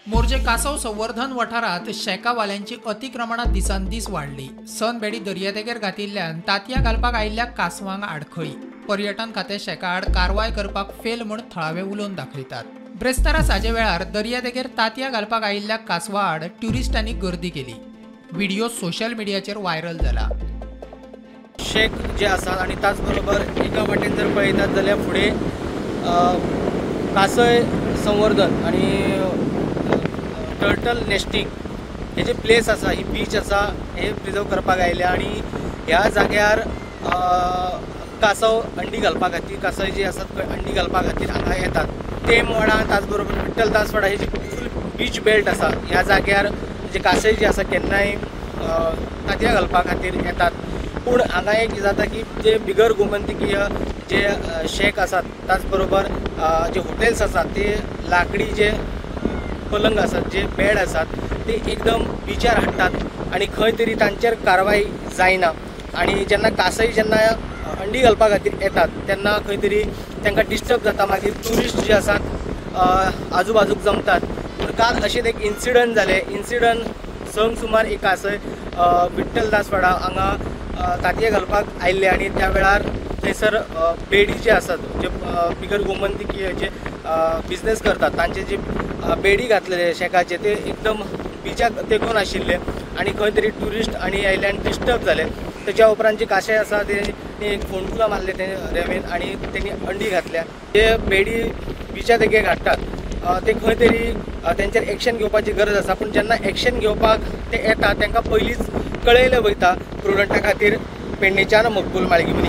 मोरजे कासव संवर्धन वाठारांत शेकावाल्यांची अतिक्रमणां दिसान दीस वाडली. सनबेडी दर्यादेगेर घातिल्ल्यान तांतयां घालपाक आयिल्ल्या कासवांक आडखळी. पर्यटन खातें शेका आड कारवाय करपाक फेल म्हूण थळावे उलोवन दाखयतात. ब्रेस्तारा साजे वेळार दर्यादेगेर तांतयां घालपाक आयिल्ल्या कासवा आड ट्युरिस्टांनी गर्दी केली. व्हिडिओ सोशल मिडियाचेर व्हायरल जाला. शेक जे आसात आनी त्याच बरोबर एका वाटेन जर पळयतात जाल्यार फुडें कासय संवर्धन आनी टर्टल नेस्टिंग हे जे प्लेस आसा, ही बीच आसा, हे प्रिजर्व करपाक आयल्या आनी ह्या जाग्यार कासव अंडी घालपा खातीर, कासय जी आसात अंडी घालपा खातीर हांगा येतात. तेमवाडा त्याच बरोबर विठ्ठलदासवाडा ही जी फूल बीच बेल्ट आसा ह्या जाग्यार जे कासय जी आसा केन्नाय तांतयां घालपा खातीर येतात. पूण हांगा एक जाता की जे बिगर गोमंतकीय जे शेक आसात त्याच बरोबर जे हॉटेल्स आसात ते लाकडी जे पलंग आसात, जे बेड आसात ते एकदम बिचार हाडटात आनी खंय तरी तांचेर कारवाय जायना. आनी जेन्ना कासय जेन्ना अंडी घालपा खातीर येतात तेन्ना खंय तरी तांकां डिस्टर्ब जाता. मागीर ट्युरिस्ट जे आसात आजूबाजूक जमतात. पूण काल अशेंच एक इन्सिडंट जालें. इन्सिडंट संक सुमार एक कासय विठ्ठलदासवाडा हांगा तांतयां घालपाक आयिल्ले आनी त्या वेळार थंयसर बेडी जे आसात, जे बिगर गोमंतकीय जे बिजनेस करतात तांचे जे बेडी घातलेले शेकाचे ते एकदम बिचाक तेंकून आशिल्ले आनी खंय तरी ट्युरिस्ट आनी आयले आनी डिस्टर्ब जाले. तेच्या उपरांत जे काशे आसा ते एक फोंडकुलां मारले ते रेवेन आनी तेणी अंडी घातल्या. जे बेडी बिचा तेंकेक हाडटात ते खंय तरी तेंचेर एक्शन घेवपाची गरज आसा. पूण जेन्ना एक्शन घेवपाक ते येता तांकां पयलींच कळयलें वयता. प्रुडंटा खातीर पेडणेच्यान मकबूल माळगीमनी.